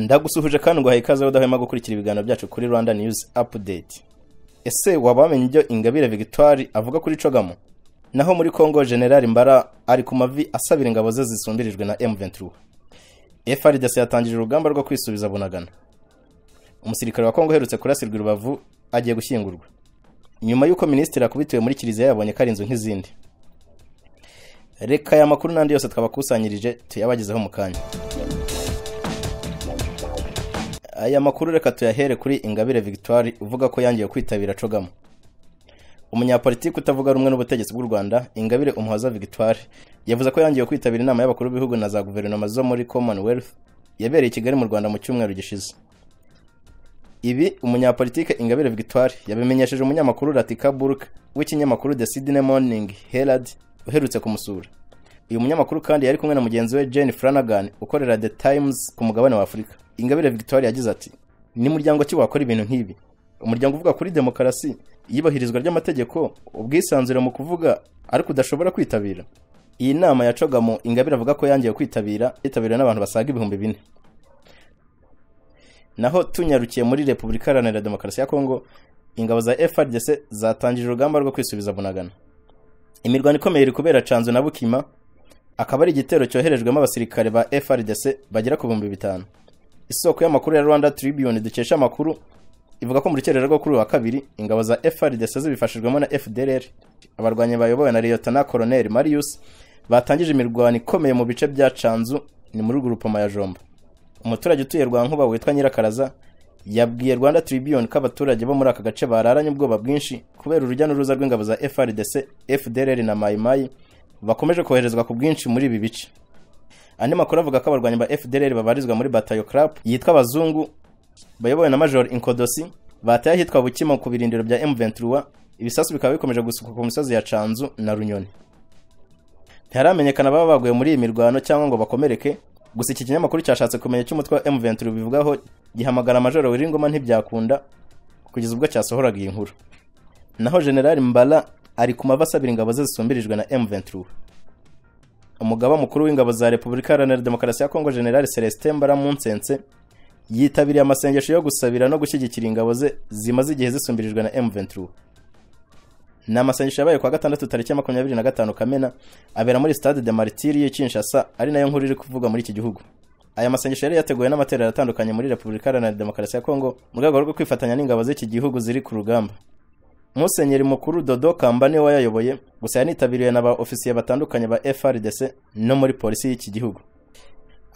Ndagusuhuje kandi nguhaye ikaze udahwema gukurikira ibiganiro byacu kuri Rwanda News Update. Ese waba wamenye ibyo Ingabire Victoire avuga kuri CHOGM? Naho muri Congo General Mbara ari ku mavi asabira ingabo ze zisumbirijwe na M23. FARDC yatangije urugamba rwo kwisubiza Bunagana. Umusirikare wa Congo uherutse kurasirwa i Rubavu agiye gushyingurwa. Nyuma y'uko minisitiri akubitiwe muri kiliziya yabonye ko ari inzu nk'izindi. Reka aya makuru n'andi yose twabakusanyirije tuyabagezeho mu kanya. Aya makuru reka tuyahere kuri Ingabire Victoire uvuga ko yangiye kwitabira CHOGM. Umunyapolitiki utavuga rumwe n'ubutegetsi bw'u Rwanda, Ingabire Umuhoza Victoire, yavuze ko yangiye kwitabira inama y'abakuru b'ibihugu na za guverinoma zo muri Commonwealth yabereye i Kigali mu Rwanda mu cyumweru gishize. Ibi umunyapolitike Ingabire Victoire yabimenyesheje umunyamakuru Latika Burke w'ikinyamakuru The Sydney Morning Herald uherutse kumusura. Uyu munyamakuru kandi yari kumwe na mugenzi we Jane Flanagan ukorera The Times ku mugabane wa Afurika. Ingabire Victoire yagize ati: "Ni muryango ki wakora ibintu nk'ibi? Umuryango uvuga kuri demokarasi, iyubahirizwa ry'amategeko, ubwisanzure mu kuvuga, ariko udashobora kwitabira." Iyi nama ya CHOGM Ingabire avuga ko yangiye kwitabira, yitabiriwe n'abantu basaga 4000. Naho tunyarukiye muri Repubulika Iharanira Demokarasi ya Kongo, ingabo za FARDC zatangije urugamba rwo kwisubiza Bunagana. Imirwano ikomeye iri kubera Canzu na Bukima, akaba ari igitero cyoherejwemo abasirikare ba FARDC bagera ku 5000. Isoko y'amakuru ya Rwanda Tribune dukesha amakuru ivuga ko mu rukerera rwo kuri wa kabiri ingabo za FARDC zibifashijwemo na FDLR, abarwanyi bayobowe na Lieutenant Colonel Marius, batangije imirwano ikomeye mu bice bya Canzu ni muri groupement ya Jomba. Umuturage utuye Rwankuba witwa Nyirakaraza yabwiye Rwanda Tribune ko abaturage bo muri aka gace bararanye ubwoba bwinshi kubera urujya n'uruza rw'ingabo za FARDC, FDLR na Mai Mai bakomeje koherezwa ku bwinshi muri ibi bice. Andi makuru avuga ko abarwanyi ba FDLR babarizwa muri Batayo Crap yitwa Abazungu bayobowe na Major Inkodosi bateye ahitwa Bukima ku birindiro bya M23, ibisasu bikaba bikomeje gusukwa ku misozi ya Canzu na Runyoni. Ntiharamenyekana baba baguye muri iyi mirwano cyangwa ngo bakomereke. Gusa iki kinyamakuru cyashatse kumenya icyo umutwe wa M23 bivugaho, gihamagara Major Wiringoma ntibyakunda kugeza ubwo cyasohoraga iyi nkuru. Naho General Mbala ari ku mavi asabira ingabo ze zisumbirijwe na M23. Umugaba mukuru w'ingabo za Repubulika Iharanira Demokarasi ya Kongo General Celestin Mbala Munsense yitabiriye amasengesho yo gusabira no gushyigikira ingabo ze zimaze igihe zisumbirijwe na M23. Ni amasengesho yabaye kuwa gatandatu tariki 25 Kamena, abera muri Stade de Martyrs y'i Kinshasa, ari nayo nkuru iri kuvuga muri iki gihugu. Aya masengesho yari yateguwe n'amatorero atandukanye muri Repubulika Iharanira Demokarasi ya Kongo mu rwego rwo kwifatanya n'ingabo z'iki gihugu ziri ku rugamba. Musenyeri mukuru Dodo Kamba niwe wayayoboye, gusa yanitabiriwe na ba ofisiye batandukanye ba FARDC no muri polisi y'iki gihugu.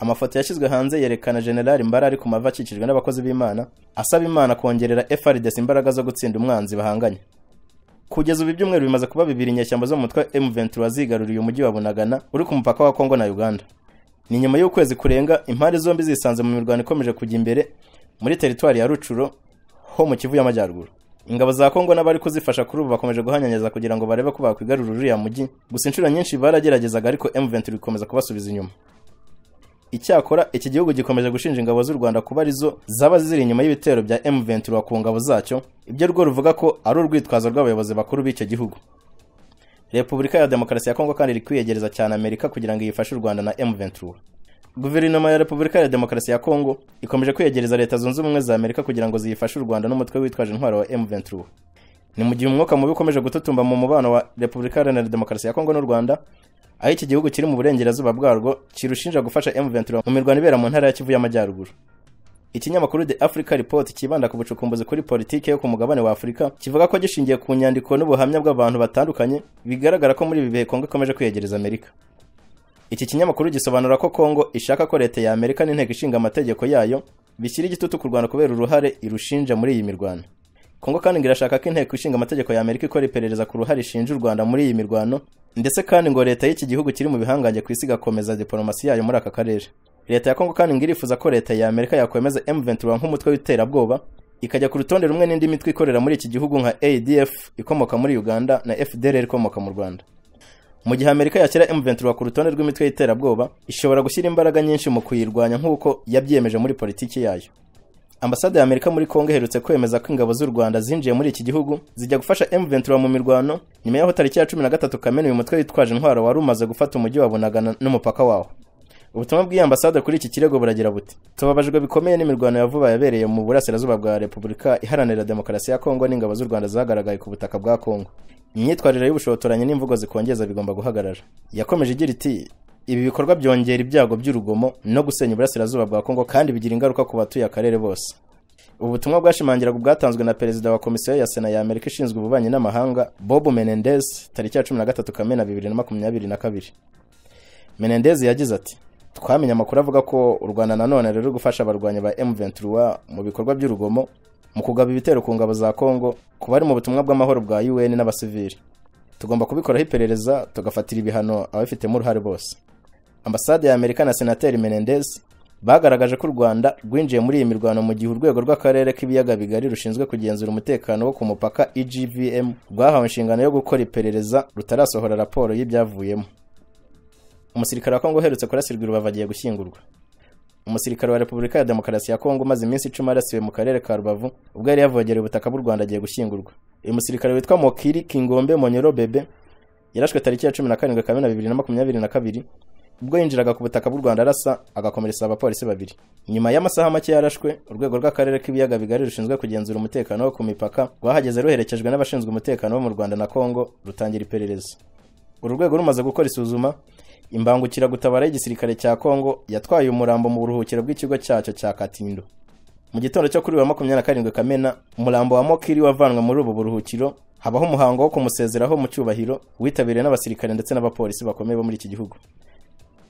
Amafoto yashyizwe hanze yerekana General Mbara ari ku mavi akikijwe n'abakozi b'Imana, asaba Imana kongerera FARDC imbaraga zo gutsinda umwanzi bahanganye. Kugeza ubu ibyumweru bimaze kuba bibiri inyeshyamba zo mu mutwe M23 zigaruriye umujyi wa Bunagana uri ku mupaka wa Kongo na Uganda. Ni nyuma y'ukwezi kurenga impande zombi zisanze mu mirwano ikomeje kujya imbere muri teritwari ya Rucuro ho mu Kivu y'Amajyaruguru. Ingabo za Kongo n'abari kuzifasha kuri ubu bakomeje guhanyanyaza kugira ngo barebe ko bakwigarurira uriya mujyi, gusa inshuro nyinshi barageragezaga ariko M23 ikomeza kubasubiza inyuma. Icyakora iki gihugu gikomeje gushinja ingabo z'u Rwanda kuba arizo zaba ziri inyuma y'ibitero bya M23 ku ngabo zacyo, ibyo rwo ruvuga ko ari urwitwazo rw'abayobozi bakuru b'icyo gihugu. Repubulika ya Demokarasi ya Kongo kandi iri kwiyegereza cyane Amerika kugira ngo ifashe u Rwanda na M23. Guverinoma ya Repubulika ya Demokarasi ya Kongo ikomeje kwiyegereza Leta Zunze Ubumwe za Amerika kugira ngo ziyifashe u Rwanda n'umutwe witwaje intwaro wa M23. Ni mu gihe umwuka mubi ukomeje gututumba mu mubano wa Repubulika Iharanira Demokarasi ya Kongo n'u Rwanda, aho iki gihugu kiri mu burengerazuba bwarwo kirushinja gufasha M23 mu mirwano ibera mu ntara ya Kivu y'Amajyaruguru. Ikinyamakuru The Africa Report kibanda ku bucukumbuzi kuri politike yo ku mugabane wa Afurika kivuga ko gishingiye ku nyandiko n'ubuhamya bw'abantu batandukanye bigaragara ko muri ibi bihe Kongo ikomeje kwiyegereza Amerika. Iki kinyamakuru gisobanura ko Kongo ishaka ko leta ya Amerika n'inteko ishinga amategeko yayo bishyira igitutu ku Rwanda kubera uruhare irushinja muri iyi mirwano. Kongo kandi ngo irashaka ko inteko ishinga amategeko ya Amerika ikora iperereza ku ruhare ishinja u Rwanda muri iyi mirwano, ndetse kandi ngo leta y'iki gihugu kiri mu bihangange ku isi igakomeza diplomasi yayo muri aka karere. Leta ya Kongo kandi ngo irifuza ko leta ya Amerika yakwemeza M23 nk'umutwe w'iterabwoba, ikajya ku rutonde rumwe n'indi mitwe ikorera muri iki gihugu nka ADF ikomoka muri Uganda na FDLR ikomoka mu Rwanda. Mu gihe Amerika yakira M23 ku rutonde rw'imitwe y'iterabwoba, ishobora gushyira imbaraga nyinshi mu kuyirwanya nk'uko yabyiyemeje muri politiki yayo. Ambasade ya Amerika muri Kongo iherutse kwemeza ko ingabo z'u Rwanda zinjiye muri iki gihugu zijya gufasha M23 mu mirwano, nyuma y'aho tariki ya 13 Kamena uyu mutwe witwaje intwaro wari umaze gufata umujyi wa Bunagana n'umupaka wawo. Ubutumwa bw'iyi ambasade kuri iki kirego buragira buti: "Tubabajwe bikomeye n'imirwano ya vuba yabereye mu burasirazuba bwa Repubulika Iharanira Demokarasi ya Kongo n'ingabo z'u Rwanda zagaragaye ku butaka bwa Kongo. Imyitwarire y'ubushotoranyi n'imvugo zikongeza bigomba guhagarara." Yakomeje igira iti: "Ibi bikorwa byongera ibyago by'urugomo no gusenya uburasirazuba bwa Kongo kandi bigira ingaruka ku batuye akarere bose." Ubu butumwa bwashimangiraga ubwatanzwe na Perezida wa Komisiyo ya Sena ya Amerika ishinzwe ububanyi n'amahanga Bob Menendez tariki ya 13 Kamena 2022. Menendez yagize ati: "Twamenye amakuru avuga ko u Rwanda nanone ruri gufasha abarwanyi ba M23 mu bikorwa by'urugomo mu kugaba ibitero ku ngabo za Kongo, ku bari mu butumwa bw'amahoro bwa UN n'abasivili. Tugomba kubikoraho iperereza tugafatira ibihano ababifitemo uruhare bose." Ambasade ya Amerika na Senateri Menendez bagaragaje ko u Rwanda rwinjiye muri iyi mirwano mu gihe urwego rw'akarere k'ibiyaga bigari rushinzwe kugenzura umutekano wo ku mupaka EGVM rwahawe inshingano yo gukora iperereza rutarasohora raporo y'ibyavuyemo. Umusirikare wa Kongo uherutse kurasirwa i Rubavu agiye gushyingurwa. Umusirikare wa Repubulika ya Demokarasi ya Kongo umaze iminsi 10 arasiwe mu karere ka Rubavu ubwo yari yavogereye ubutaka bw'u Rwanda agiye gushyingurwa. Uyu musirikare witwa Mokiri Kingombe Monyoro Bebe yarashwe tariki ya 17 Kamena 2022 ubwo yinjiraga ku butaka bw'u Rwanda arasa agakomeretsa abapolisi babiri. Nyuma y'amasaha make yarashwe, urwego rw'akarere k'ibiyaga bigari rushinzwe kugenzura umutekano wo ku mipaka rwahageze ruherekejwe n'abashinzwe umutekano bo mu Rwanda na Kongo rutangira iperereza. Uru rwego rumaze gukora isuzuma, imbangukiragutabara y'igisirikare cya Kongo yatwaye umurambo mu buruhukiro bw'ikigo cyacyo cya Katindo. Mu gitondo cyo kuri wa 27 Kamena, umurambo wa Mokiri wavanwe muri ubu buruhukiro, habaho umuhango wo kumusezeraho mu cyubahiro witabiriwe n'abasirikare ndetse n'abapolisi bakomeye bo muri iki gihugu.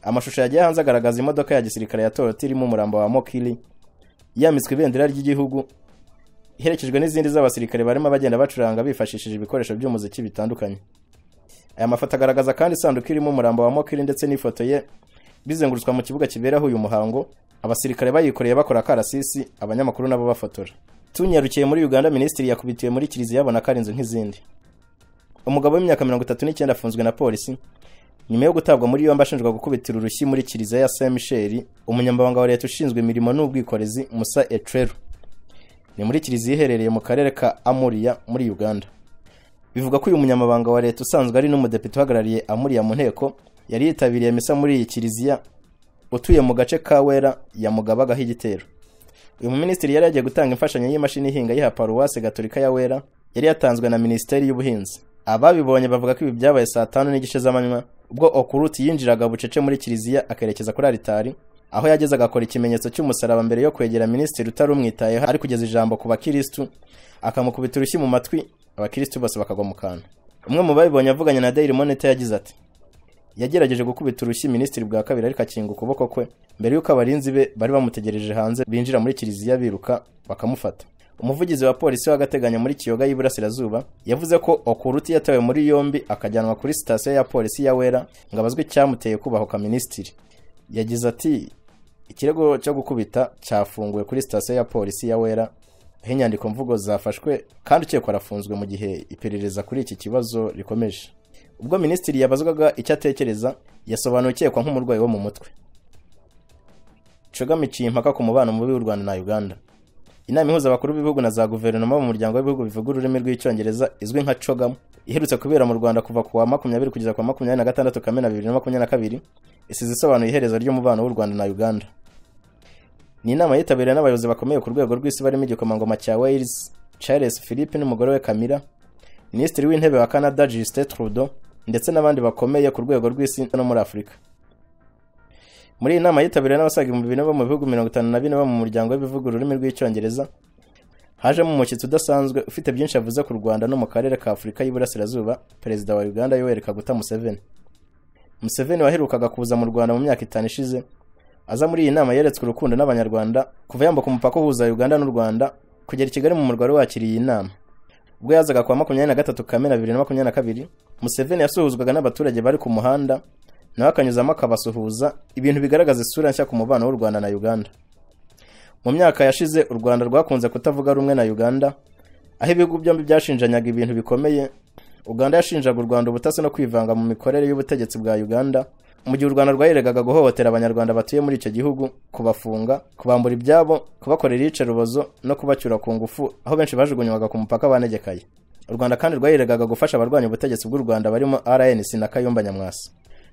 Amashusho yagiye hanze agaragaza imodoka ya gisirikare ya Toyota irimo umurambo wa Mokiri yambitswe ibendera ry'igihugu, iherekejwe n'izindi z'abasirikare barimo bagenda bacuranga bifashishije ibikoresho by'umuziki bitandukanye. Aya mafoto agaragaza kandi isanduku irimo umurambo wa Mokiri ndetse n'ifoto ye bizengurutswa mu kibuga kiberaho uyu muhango, abasirikare bayikoreye bakora akarasisi, abanyamakuru nabo bafotora. Tunyarukiye muri Uganda, minisitiri yakubitiwe muri kiliziya abona ko ari inzu nk'izindi. Umugabo w'imyaka 39 afunzwe na polisi nyuma yo gutabwa muri yombi ashinjwa gukubitira urushyi muri kiliziya ya Saint Michel umunyamabanga wa leta ushinzwe imirimo n'ubwikorezi Musa Ecweru. Ni muri kiliziya iherereye mu karere ka Amuria muri Uganda. Bivuga ko uyu munyamabanga wa leta usanzwe ari n'umudepite uhagarariye Amuria mu nteko yari yitabiriye misa muri iyi kiliziya, utuye mu gace ka Wera yamugabagaho igitero. Uyu muminisitiri yari yagiye gutanga imfashanyo y'imashini ihinga yiha paruwasi gatolika ya Wera yari yatanzwe na Minisiteri y'Ubuhinzi. Ababibonye bavuga ko ibi byabaye saa 5:30 z'amanywa ubwo Okuruti yinjiraga bucece muri kiliziya akerekeza kuri alitari, aho yageze agakora ikimenyetso cy'umusaraba mbere yo kwegera minisitiri utari umwitayeho ari kugeza ijambo ku bakirisitu, akamukubita urushyi mu matwi, abakirisitu bose bakagwa mu kantu. Umwe mu babibonye avuganye na Daily Monitor yagize ati: "Yagerageje gukubita urushyi minisitiri bwa kabiri ariko akinga ukuboko kwe mbere y'uko abarinzi be bari bamutegereje hanze binjira muri kiliziya biruka bakamufata." Umuvugizi wa polisi w'agateganyo muri Kiyoga y'Iburasirazuba yavuze ko Okuruti yatawe muri yombi akajyanwa kuri sitasiyo ya polisi ya Wera ngo abazwe icyamuteye kubahuka minisitiri. Yagize ati: "Ikirego cyo gukubita cyafunguwe kuri sitasiyo ya polisi ya Wera, aho inyandiko mvugo zafashwe kandi ukekwa arafunzwe mu gihe iperereza kuri iki kibazo rikomeje." Ubwo minisitiri yabazwaga icyo atekereza, yasobanuye ukekwa nk'umurwayi wo mu mutwe. CHOGM iciye impaka ku mubano mubi w'u Rwanda na Uganda. Inama ihuza abakuru b'ibihugu na za guverinoma mu muryango w'ibihugu bivuga ururimi rw'icyongereza izwi nka CHOGM iherutse kubera mu Rwanda kuva ku wa 20 kugeza ku wa 26 Kamena 2022, isize isobanuye iherezo ry'umubano w'u Rwanda na Uganda. Ni inama yitabiriwe n'abayobozi bakomeye ku rwego rw'isi barimo igikomangoma cya Wales Charles Philip n'umugore we Camilla, Minisitiri w'Intebe wa Canada Justin Trudeau ndetse n'abandi bakomeye ku rwego rw'isi no muri Afurika. Muri iyi nama yitabiriwe n'abasaga 4000 bo mu bihugu 54 bo mu muryango w'ibivuga ururimi rw'icyongereza, hajemo umushyitsi udasanzwe ufite byinshi avuze ku Rwanda no mu karere ka Afurika y'Iburasirazuba, Perezida wa Uganda Yoweri Kaguta Museveni. Museveni waherukaga kuza mu Rwanda mu myaka 5 ishize, aza muri iyi nama yeretswe urukundo n'Abanyarwanda kuva yambuka umupaka uhuza Uganda n'u Rwanda kugera i Kigali mu murwa wari wakiriye iyi nama. Ubwo yazaga ku wa 23 Kamena 2022, Museveni yasuhuzwaga n'abaturage bari ku muhanda, nawe akanyuzamo akabasuhuza, ibintu bigaragaza isura nshya ku mubano w'u Rwanda na Uganda. Mu myaka yashize u Rwanda rwakunze kutavuga rumwe na Uganda, aho ibihugu byombi byashinjanyaga ibintu bikomeye. Uganda yashinjaga u Rwanda ubutasi no kwivanga mu mikorere y'ubutegetsi bwa Uganda, mu gihe u Rwanda rwayiregaga guhohotera Abanyarwanda batuye muri icyo gihugu, kubafunga, kubambura ibyabo, kubakorera iyicarubozo no kubacyura ku ngufu, aho benshi bajugunywaga ku mupaka banegekaye. U Rwanda kandi rwayiregaga gufasha abarwanya ubutegetsi bw'u Rwanda barimo RNC na Kayumba Nyamwasa.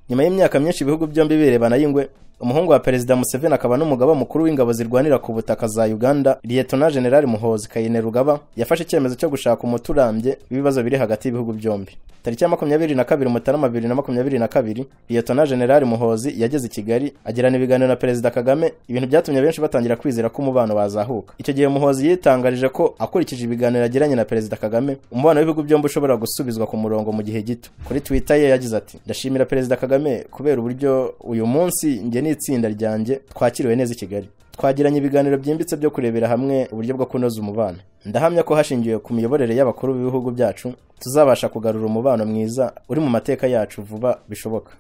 Nyuma y'imyaka myinshi ibihugu byombi birebana y'ingwe, Umuhungu wa Perezida Museveni akaba n'umugaba mukuru w'ingabo zirwanira ku butaka za Uganda, Lieutenant General Muhoozi Kainerugaba, yafashe icyemezo cyo gushaka umuti urambye w'ibibazo biri hagati y'ibihugu byombi. Tariki ya 22 Mutarama 2022, Lieutenant General Muhoozi yageze i Kigali agirana ibiganiro na Perezida Kagame, ibintu byatumye benshi batangira kwizera ko umubano wazahuka. Icyo gihe Muhoozi yitangarije ko akurikije ibiganiro yagiranye na Perezida Kagame, umubano w'ibihugu byombi ushobora gusubizwa ku murongo mu gihe gito. Kuri Twitter ye yagize ati: "Ndashimira Perezida Kagame kubera uburyo uyu munsi njye n'itsinda ryanjye twakiriwe neza i Kigali. Twagiranye ibiganiro byimbitse byo kurebera hamwe uburyo bwo kunoza umubano. Ndahamya ko hashingiwe ku miyoborere y'abakuru b'ibihugu byacu tuzabasha kugarura umubano mwiza uri mu mateka yacu vuba bishoboka."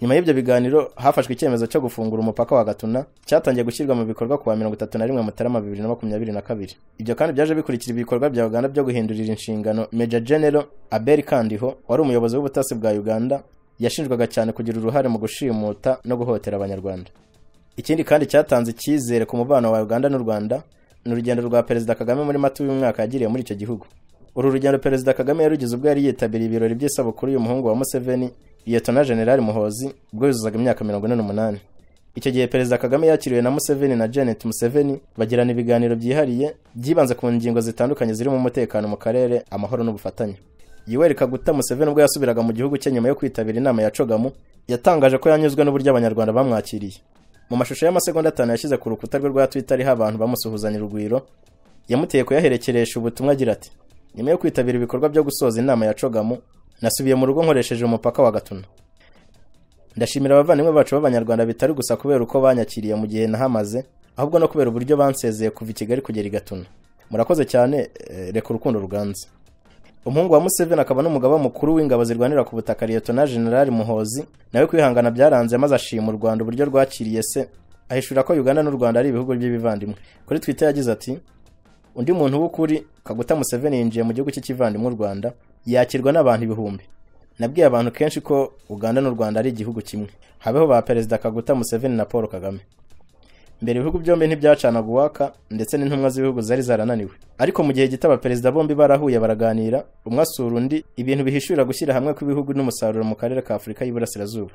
Nyuma y'ibyo biganiro hafashwe icyemezo cyo gufungura umupaka wa Gatuna, cyatangiye gushyirwa mu bikorwa kuwa 31 Mutarama 2022. Ibyo kandi byaje bikurikira ibikorwa bya Uganda byo guhindurira inshingano Major General Abel Kandiho, wari umuyobozi w'ubutasi bwa Uganda, yashinjwaga cyane kugira uruhare mu gushimuta no guhotera Abanyarwanda. Ikindi kandi cyatanze icyizere ku mubano wa Uganda n'u Rwanda ni urugendo rwa Perezida Kagame muri Mata uyu mwaka yagiriye muri icyo gihugu. Uru rugendo Perezida Kagame yarugize ubwo yari yitabiriye ibirori by'isabukuru y'umuhungu wa Museveni, Lieutenant General Muhoozi, ubwo yuzuzaga imyaka 48. Icyo gihe Perezida Kagame yakiriwe na Museveni na Janet Museveni, bagirana ibiganiro byihariye byibanze ku ngingo zitandukanye zirimo umutekano mu karere, amahoro n'ubufatanye. Yoweri Kaguta Museveni ubwo yasubiraga mu gihugu cye nyuma yo kwitabira inama ya CHOGM, yatangaje ko yanyuzwe n'uburyo Abanyarwanda bamwakiriye. Mu mashusho y'amasegonda 5 yashyize ku rukuta rwe rwa Twitter ariho abantu bamusuhuzanya urugwiro, yamuteye kuyaherekeresha ubutumwa agira ati: "Nyuma yo kwitabira ibikorwa byo gusoza inama ya CHOGM, nasubiye mu rugo nkoresheje umupaka wa Gatuna. Ndashimira abavandimwe bacu b'Abanyarwanda bitari gusa kubera uko banyakiriye mu gihe nahamaze, ahubwo no kubera uburyo bansezeye kuva i Kigali kugera i Gatuna. Murakoze cyane, reka urukundo ruganze." Umuhungu wa Museveni akaba n'umugaba mukuru w'ingabo zirwanira ku butaka Lieutenant General Muhoozi, nawe kwihangana byaranze maze ashima u Rwanda uburyo rwakiriye se, ahishura ko Uganda n'u Rwanda ari ibihugu by'ibivandimwe. Kuri Twitter yagize ati: "Undi muntu w'ukuri, Kaguta Museveni yinjiye mu gihugu cy'ikivandimwe u Rwanda, yakirwa n'abantu ibihumbi. Nabwiye abantu kenshi ko Uganda n'u Rwanda ari igihugu kimwe. Habeho ba Perezida Kaguta Museveni na Paul Kagame." Mbere ibihugu byombi ntibyacanaga uwaka, ndetse n'intumwa z'ibihugu zari zarananiwe. Ariko mu gihe gito abaperezida bombi barahuye baraganira, umwe asura undi, ibintu bihishurira gushyira hamwe kw'ibihugu n'umusaruro mu karere ka Afurika y'Iburasirazuba.